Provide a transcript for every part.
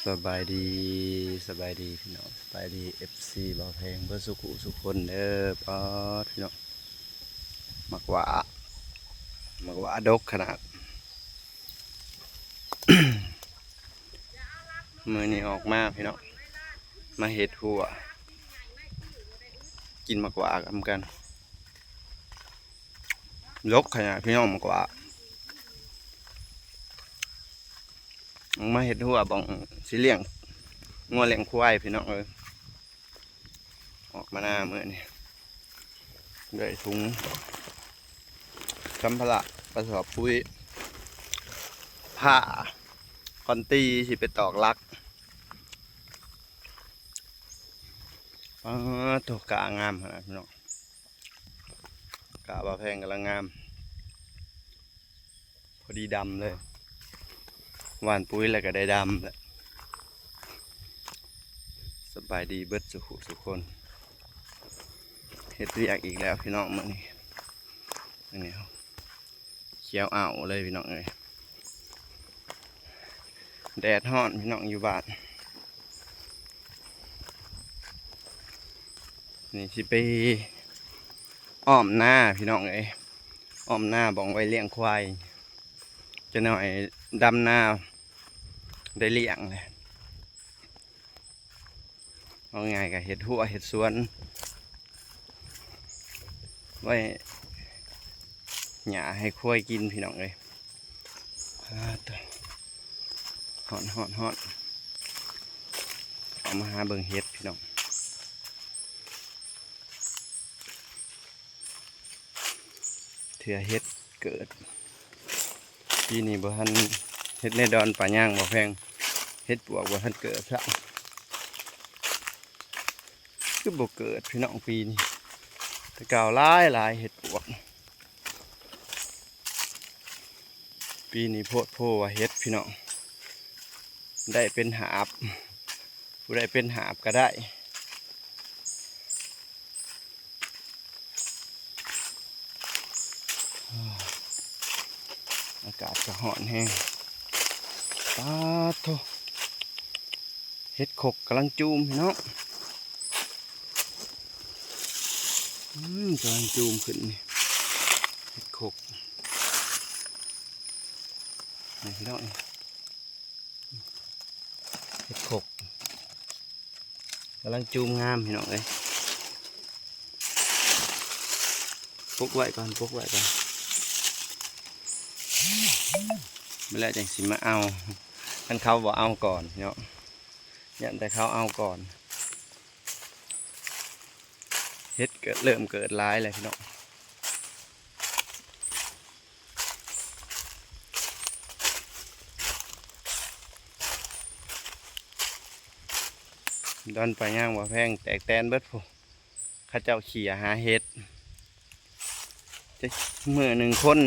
ສະບາຍດີ ສະບາຍດີພີ່ນ້ອງ ສະບາຍດີ ເອັຟຊີ ບ່າວແພງເບິດສູ່ຜູ້ສູ່ຄົນເດີ. ປາດ ພີ່ນ້ອງ ໝາກຫວ້າ ໝາກຫວ້າດົກຂະໜາດ. ມື້ນີ້ອອກມາພີ່ນ້ອງ ມາເຮັດຮົ້ວ ກິນໝາກຫວ້ານຳກັນ. ດົກຂະໜາດພີ່ນ້ອງ ໝາກຫວ້າ. ອອກມາເຮັດຮົ້ວ ບ່ອນຊິລ້ຽງງົວລ້ຽງຄວາຍພີ່ນ້ອງເອີຍ. ອອກມານາມື້ນີ້ ໄດ້ຖົງສຳພາລະ ກະສອບປຸ໋ຍ ພ້າ ຄ້ອນຕີ ຊິໄປຕອກຫຼັກ. ປາດໂທ້ ກ້າງາມຂະໜາດພີ່ນ້ອງ ກ້າບ່າວແພງກຳລັງງາມ. ພໍດີດຳເລີຍ ຫວ່ານປຸ໋ຍແລ້ວກໍໄດ້ດຳແຫຼະ. ສະບາຍດີເບິດສູ່ຜູ້ສູ່ຄົນ ເຮັດວຽກອີກແລ້ວພີ່ນ້ອງມື້ນີ້. ອັນນີ້ຂຽວອ້າວເລີຍພີ່ນ້ອງເອີຍ ແດດຮ້ອນພີ່ນ້ອງຢູ່ບ້ານ. ນີ້ຊິໄປອ້ອມນາພີ່ນ້ອງເອີຍ ອ້ອມນາບ່ອນໄວ້ລ້ຽງຄວາຍ ຈັກໜ້ອຍດຳນາໄດ້ລ້ຽງແຫຼະ. ເວົ້າງ່າຍກໍເຮັດຮົ້ວເຮັດສວນ ໄວ້ຫຍ້າໃຫ້ຄວາຍກິນພີ່ນ້ອງເອີຍ. ອາ ຮ້ອນ ຮ້ອນ ຮ້ອນ ເຂົ້າມາຫາເບິ່ງເຫັດພີ່ນ້ອງ ເທື່ອເຫັດເກີດ. ປີນີ້ບໍ່ທັນ ເຫັດໃນດອນປ່າຍາງບໍ່ແພງ ເຫັດປວກບໍ່ທັນເກີດຊະ ຄືບໍ່ເກີດພີ່ນ້ອງປີນີ້. ແຕ່ເກົ່າຫຼາຍໆເຫັດປວກ ປີນີ້ໂພດໂພວ່າເຫັດພີ່ນ້ອງ ໄດ້ເປັນຫາບ ຜູ້ໃດເປັນຫາບກໍໄດ້. ອາກາດກໍຮ້ອນແຮງ ປາດໂທ້ ເຫັດຂົກກຳລັງຈູມພີ່ນ້ອງ ອືມ ກຳລັງຈູມຂຶ້ນນີ້ ເຫັດຂົກນີ້ພີ່ນ້ອງ ເຫັດຂົກກຳລັງຈູມງາມພີ່ນ້ອງເອີຍ. ປົກໄວ້ກ່ອນ ປົກໄວ້ກ່ອນ ມື້ແລກຈັ່ງຊິມາເອົາ ຄັນເຂົາບໍ່ເອົາກ່ອນເນາະ ຢ້ານແຕ່ເຂົາເອົາກ່ອນ. ເຫັດເກີດ ເລີ່ມເກີດຫຼາຍແລ້ວພີ່ນ້ອງ ດອນປ່າຍາງບໍ່ແພງ ແຕກແຕນເບິດພຸ້ນ ເຂົາເຈົ້າເຂ້ຍຫາເຫັດ. ຈັກມື້ໜຶ່ງຄົນ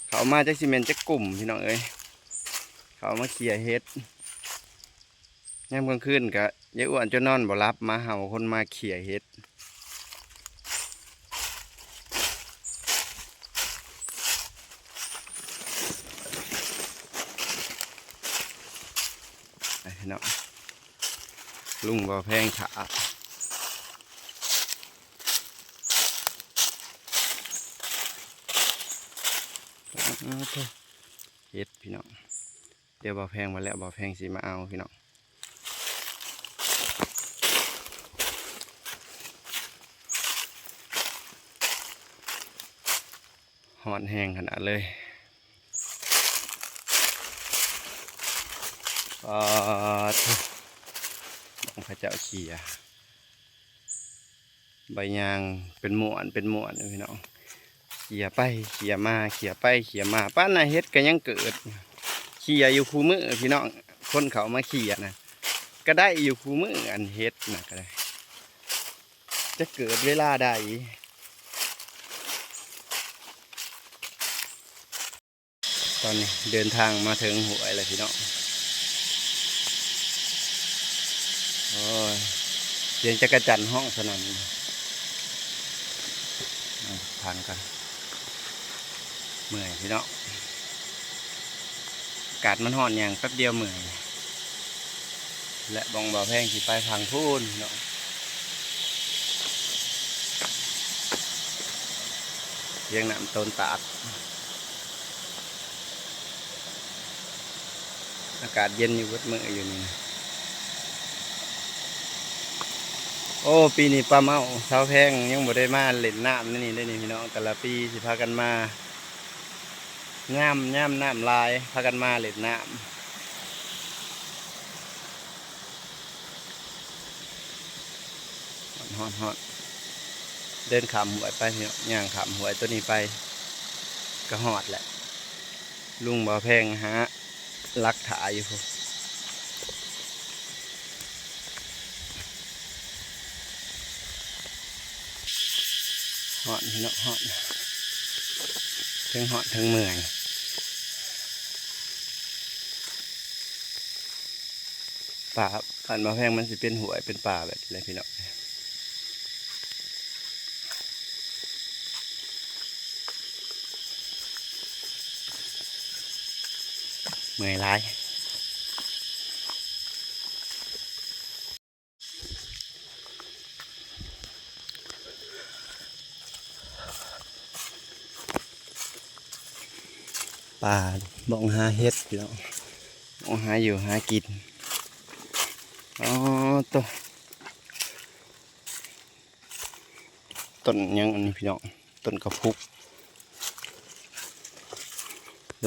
ເຂົ້າມາ ຈັກຊິແມ່ນຈັກກຸ່ມພີ່ນ້ອງເອີຍ ເຂົ້າມາເຂ້ຍເຫັດ. ຍາມກາງຄືນກະຍາຍອ້ວນຈົນນອນບໍ່ຫຼັບ ໝາເຫົ່າ ຄົນມາເຂ້ຍເຫັດ. ໄປເນາະ ລຸງບໍ່ແພງຖ້າ ເຫັດພີ່ນ້ອງ. ດຽວບໍ່ແພງມາແລ້ວ ບໍ່ແພງຊິມາເອົາພີ່ນ້ອງ. ຮ້ອນແຮງຂະໜາດເລີຍ ປາດໂທ້ ເບິ່ງເຂົາເຈົ້າເຂ້ຍ ໃບຍາງເປັນມ້ວນເປັນມ້ວນພີ່ນ້ອງ ເຂ້ຍໄປເຂ້ຍມາ ເຂ້ຍໄປເຂ້ຍມາ ປານນະ ເຫັດກໍຍັງເກີດ ເຂ້ຍຢູ່ຄູ່ມື້ພີ່ນ້ອງ. ຄົນເຂົ້າມາເຂ້ຍນະ ກໍໄດ້ຢູ່ຄູ່ມື້ ອັນເຫັດນະກໍໄດ້ ຈະເກີດເວລາໃດ. ຕອນນີ້ເດີນທາງມາເຖິງຫ້ວຍແລ້ວພີ່ນ້ອງ ໂອ້ຍ ສຽງຈັກກະຈັນຮ້ອງສະໜັ່ນ. ອາ ທາງກັນ ເມື່ອຍພີ່ນ້ອງ ອາກາດມັນຮ້ອນຫຍັງ ແປັບດຽວເມື່ອຍ. ແລະ ບ່ອນບ່າວແພງຊິໄປຝັ່ງພຸ້ນເນາະ ວຽງນ້ຳຕົ້ນຕາດ. ອາກາດເຢັນຢູ່ເບິດມື້ຢູ່ນີ້. ໂອ້ ປີນີ້ປ້າເມົາສາວແພງຍັງບໍ່ໄດ້ມາຫຼິ້ນນ້ຳໃນນີ້ເດ້ນີ້ພີ່ນ້ອງ. ແຕ່ລະປີຊິພາກັນມາ ຍາມ ຍາມນ້ຳຫຼາຍພາກັນມາຫຼິ້ນນ້ຳ. ຮ້ອນໆ ເດີນຂ້າມຫ້ວຍໄປພີ່ນ້ອງ ຍ່າງຂ້າມຫ້ວຍໂຕນີ້ໄປກະຮອດແຫຼະ. ລຸງບ່າວແພງຫາຫຼັກຖ້າຢູ່ພຸ້ນ. ຮ້ອນພີ່ນ້ອງ ຮ້ອນ ເທິງຮ້ອນເທິງເມື່ອຍ. ປ່າບ້ານບ່າວແພງມັນຊິເປັນຫ້ວຍເປັນປ່າແບບນີ້ແຫຼະພີ່ນ້ອງ. ເມື່ອຍຫຼາຍ. ປ່າ ບ່ອນຫາເຫັດພີ່ນ້ອງ ບ່ອນຫາຢູ່ຫາກິນ. ອໍ ໂຕ ຕົ້ນຫຍັງອັນນີ້ພີ່ນ້ອງ ຕົ້ນກະພຸກ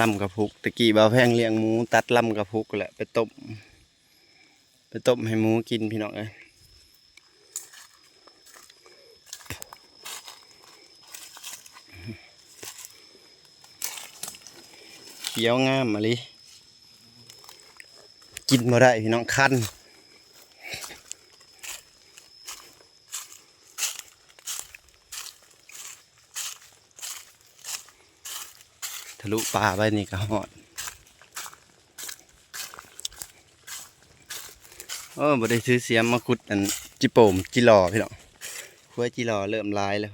ລຳກະພຸກ. ແຕ່ກີ້ບ່າວແພງລ້ຽງໝູ ຕັດລຳກະພຸກແຫຼະໄປຕົ້ມ ໄປຕົ້ມໃຫ້ໝູກິນພີ່ນ້ອງເອີຍ. ຂຽວງາມອີ່ຫຼີ ກິນບໍ່ໄດ້ພີ່ນ້ອງ ຄັນ. ທະລຸປ່າໄປນີ້ກະຮອດ. ໂອ້ ບໍ່ໄດ້ຖືສຽມມາຂຸດອັນຈິໂປ່ມຈິຫຼໍ່ພີ່ນ້ອງ. ຄວາຍຈິຫຼໍ່ເລີ່ມຫຼາຍແລ້ວ.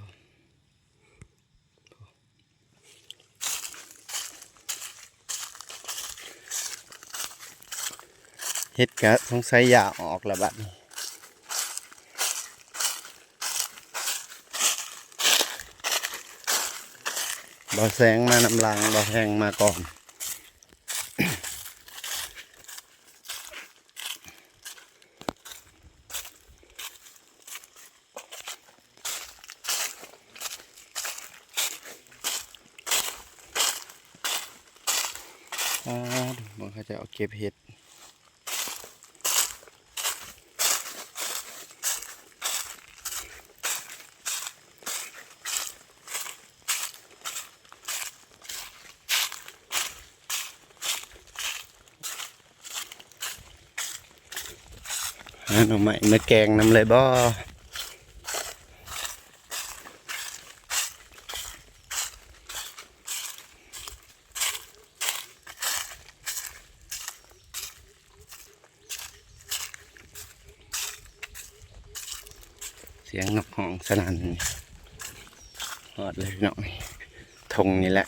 ເຫັດກະສົງໄສຢາກອອກລະບັດນີ້. ບ່າວແສງມານຳຫຼັງ ບ່າວແພງມາກ່ອນ. ອາ ເບິ່ງເຂົາເຈົ້າເກັບເຫັດ. ຫາໜໍ່ໄມ້ມາແກງນຳເລີຍບໍ? ສຽງນົກຮ້ອງສະໜັ່ນ. ຮອດແລ້ວພີ່ນ້ອງ ທົ່ງນີ້ແຫຼະ.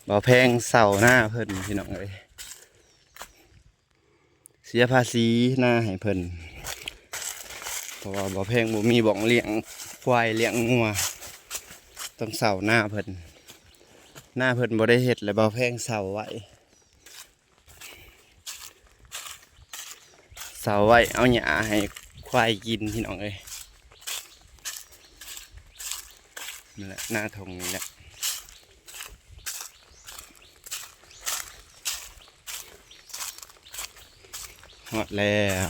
ບ່າວແພງເຊົ່ານາເພິ່ນພີ່ນ້ອງເອີຍ. ເສຍພາສີນາໃຫ້ເພິ່ນ ເພາະວ່າບ່າວແພງບໍ່ມີບ່ອນລ້ຽງຄວາຍລ້ຽງງົວ ຕ້ອງເຊົ່ານາເພິ່ນ. ນາເພິ່ນບໍ່ໄດ້ເຮັດ ແລະ ບ່າວແພງເຊົ່າໄວ້ ເຊົ່າໄວ້ເອົາຫຍ້າໃຫ້ຄວາຍກິນພີ່ນ້ອງເອີຍ. ນັ້ນແຫຼະ ນາທົ່ງນີ້ແຫຼະ. ຮອດແລ້ວ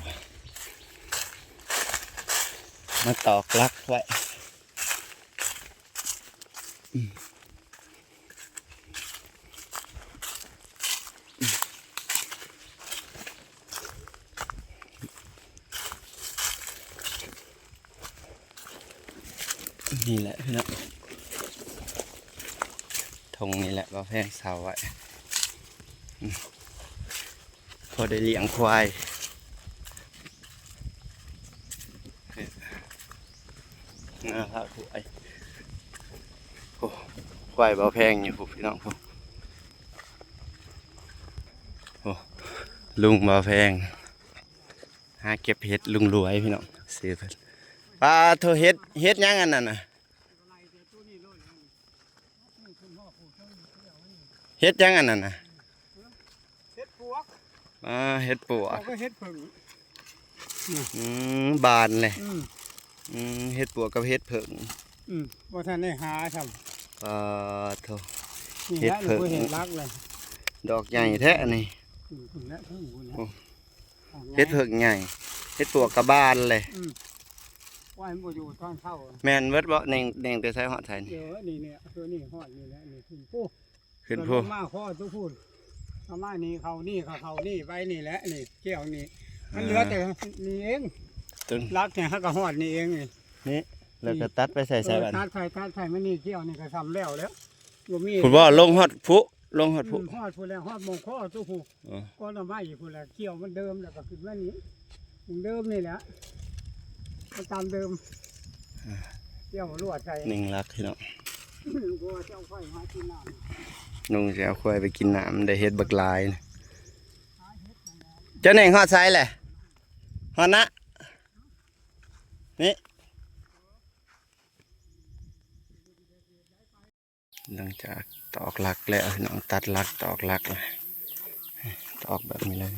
ມາຕອກຫຼັກໄວ້. ນີ້ແຫຼະພີ່ນ້ອງ ທົ່ງນີ້ແຫຼະ ບ່າວແພງເຊົ່າໄວ້ ພໍໄດ້ລ້ຽງຄວາຍ. ນາພາຄວາຍ ໂອ້ ຄວາຍບ່າວແພງຢູ່ພຸ້ນພີ່ນ້ອງ ໂອ້ ໂອ້ ลุงบ่าวแพง หาเก็บเห็ด ลุงรวยพี่น้อง ชื่อเพิ่น ปาโธ่ เห็ด เห็ดหยังอันนั้นน่ะ เห็ดหยังอันนั้นน่ะ เห็ดปวก อ่า เห็ดปวก แล้วก็เห็ดผึ่ง อืม บานเลย อืม อืม เห็ดปวกกับเห็ดผึ่ง อืม บ่ทันได้หาซ้ำ ปาโธ่ นี่แหละ เห็ดผึ่ง เห็ดหลักเลย ดอกใหญ่แท้อันนี้ อืม พุ่นแหละ พุ่น พุ่นแหละ โอ้ ดอกใหญ่ เห็ดผึ่งใหญ่ เห็ดปวกกะบานเลย อืม ว่ามันบ่อยู่ตอนเช้า แม่นเบิดบ่ แหน่ง แหน่งแต่ไสฮอดไสนี่ เดี๋ยวนี่เนี่ย ตัวนี้ฮอดนี่แหละ นี่ขึ้น โอ้ ขึ้นพุ้น มาฮอดตัวพุ้น เอามานี่ เข้านี่ เข้า เข้านี่ ไปนี่แหละ นี่ เกี่ยวนี่ มันเหลือแต่นี่เอง ต้น หลักเนี่ย เฮาก็ฮอดนี่เองนี่ นี่ แล้วก็ตัดไปใส่ เออ ใส่บัด ตัดใส่ ตัดใส่ มันนี่ เกี่ยวนี่ก็ซ้ำแล้ว แล้ว บ่มี พุ้นบ่ ลงฮอดพุ้น ลงฮอดพุ้น อืม ฮอดพุ้นแล้ว ฮอดหม่องคอตัวพุ้น เออ ก้อนเอาไม้พุ้นแหละ เกี่ยวมันเดิม แล้วก็ขึ้นมานี่ หม่องเดิมนี่แหละ มันตามเดิม เกี่ยวลวดใส่ หนึ่งหลักพี่น้อง เพราะว่าจะเอาควายหากินน้ำ ลุงสิเอาควายไปกินน้ำ ได้เห็ดบักหลายนะ เจ้าแหน่งฮอดไสแหละ ฮอดนะ นี่ หลังจากตอกหลักแล้วพี่น้อง ตัดหลักตอกหลักแล้ว ตอกแบบนี้เลย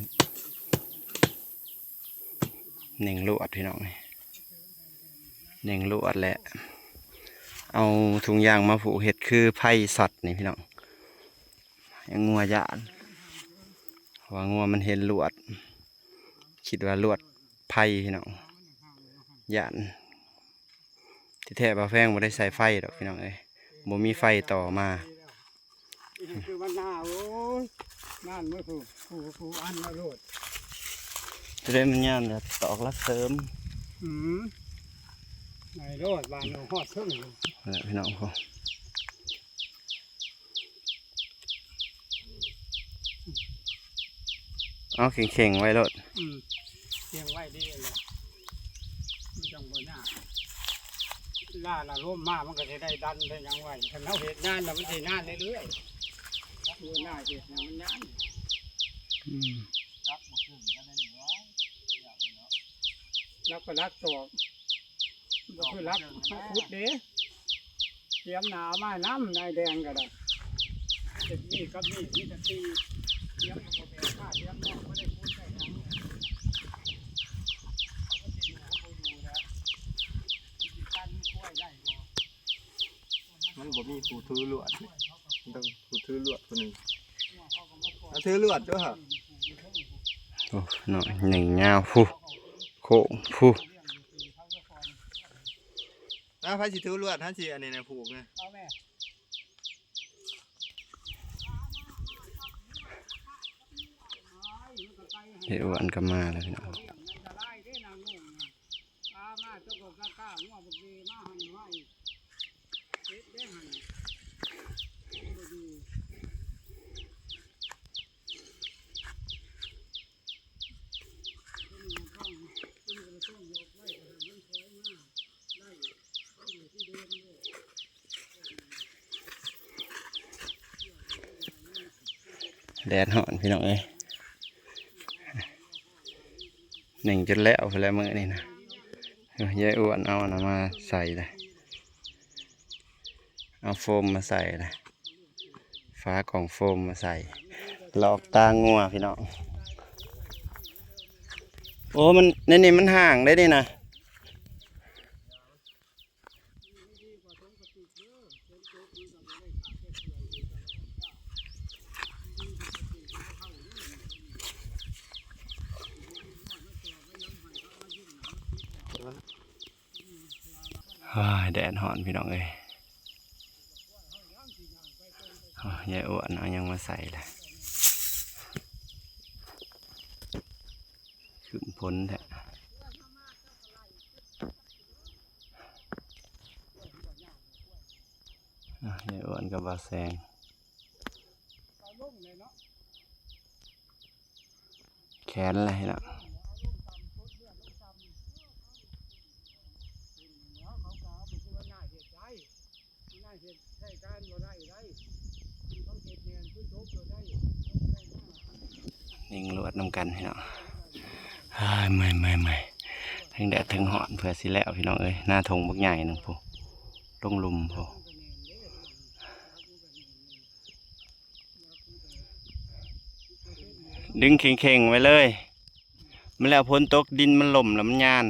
เน่งลวดพี่น้อง เน่งลวดแหละ เอาถุงยางมาผูก เฮ็ดคือไผ่สอดนี่พี่น้อง ให้งัวย้าน เพราะว่างัวมันเห็นลวด คิดว่าลวดไผ่พี่น้อง ย้าน ที่แท้บ่าวแพงบ่ได้ใส่ไฟดอกพี่น้องเอ้ย บ่มีไฟต่อมา คือมันหน้า โอ้ย นั่นเมื่อผู้ ผู้ ผู้อันมาโลด จะได้มันย่านแล้วตอกหลักเสริม อืม ในโลด บ้านเราฮอดเทิง นั่นแหละพี่น้อง เอาเข่งๆไว้โลด อืม เข่งไว้ดีแหละ มันจั่งบ่ยาก ล่าละลมมามันก็สิได้ดันได้หยังไว้ คันเฮาเฮ็ดนานแล้วมันสินานเรื่อยๆ มื้อหน้าเฮ็ดให้มันนาน อืม หลักบ่ขึ้นก็ได้นี่หว่า หลักไปหลักตอก บ่คือหลักขุดเด้ เตรียมหน้าเอามาน้ำ นายแดงก็ได้ เฮ็ดมีดกับมีด มีแต่ตี เตรียมก็บ่แบกผ้า เตรียมนอกบ่ได้ขุดได้หยัง มันสิอยู่ก็บ่อยู่แล้ว มันสิกันควายได้บ่ มันบ่มีผู้ถือลวด ต้องผู้ถือลวดผู้หนึ่ง เอาถือลวดด้วยฮะ โอ้ น้อยหนึ่งยาวพุ้น โค้งพุ้น นะ ไผสิถือลวด ไผสิอันนี้นะ ผูกนะ เอ้ย อ้วนก็มาแล้วพี่น้อง ปลามาจนกว่าก้าๆ งัวบักเดมาหั่นไว้ เฮ็ดได้หั่น บ่อยู่ แดดฮ้อนพี่น้องเอ้ย นึ่งจนแล้วพุ้นแหละมื้อนี้นะ เอ้ย ยายอ้วนเอาอันนั้นมาใส่เลย เอาโฟมมาใส่เลย ฝากล่องโฟมมาใส่ หลอกตางัวพี่น้อง โอ้ มัน ในนี่มันห่างได้นี่นะ อ้าย แดดฮ้อนพี่น้องเอ้ย อ้าย ยายอ้วนเอาหยังมาใส่ล่ะ ครึ้มฝนแท้ อ้าย ยายอ้วนกับบ่าวแสง แขนอะไรเนาะ เขาก็เอาไปคือว่าหน้าเฮ็ดได้ หน้าเฮ็ดใช้การบ่ได้ได้ เขาเฮ็ดแม่นคือจบบ่ได้ ต้องใช้หน้า ຍິງລວດນຳກັນພີ່ນ້ອງ. ອ້າຍ ເມື່ອຍໆໆ ທັງແດດທັງຮ້ອນ ເພື່ອຊິແລ້ວພີ່ນ້ອງເອີຍ. ນາທົ່ງບັກໃຫຍ່ໜຶ່ງພຸ້ນ ລົງລຸ່ມພຸ້ນ. ດຶງເຄັ່ງໆໄວ້ເລີຍ ມັນແລ້ວຝົນຕົກດິນມັນຫຼົ່ມແລ້ວມັນຍານ.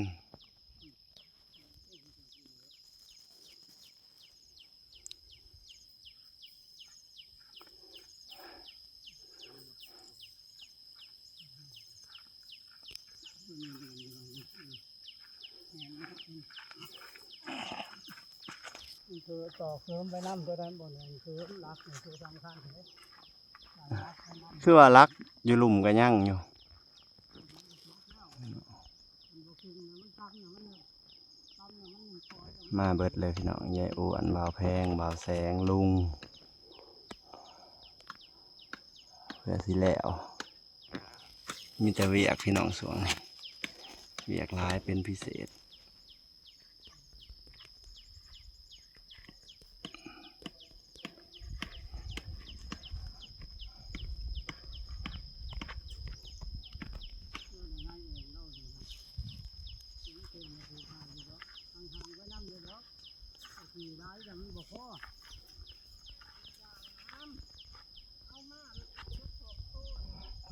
ຄືຕໍ່ເສີມໄປນຳຕົວນັ້ນ ບໍ່ແມ່ນຄືຫຼັກນີ້ຄືສຳຄັນເດ້. ຄືວ່າຫຼັກຢູ່ລຸ່ມກໍຍັງຢູ່. ມາເບິດເລີຍພີ່ນ້ອງ ຍາຍອ້ວນ ບ່າວແພງ ບ່າວແສງ ລຸງ ເພື່ອຊິແລ້ວ. ມີແຕ່ວຽກພີ່ນ້ອງ ຊ່ວງນີ້ວຽກຫຼາຍເປັນພິເສດ.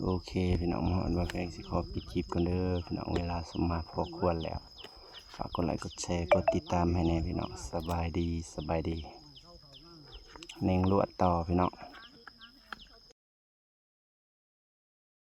ໂອເຄພີ່ນ້ອງ ມາຮອດບ່າວແພງຊິຂໍປິດຄລິບກ່ອນເດີພີ່ນ້ອງ ເວລາສົມມາພໍຄວນແລ້ວ. ຝາກກົດໄລກົດແຊ ກົດຕິດຕາມໃຫ້ແດ່ພີ່ນ້ອງ. ສະບາຍດີ ສະບາຍດີ. ເໜັງລວດຕໍ່ພີ່ນ້ອງ.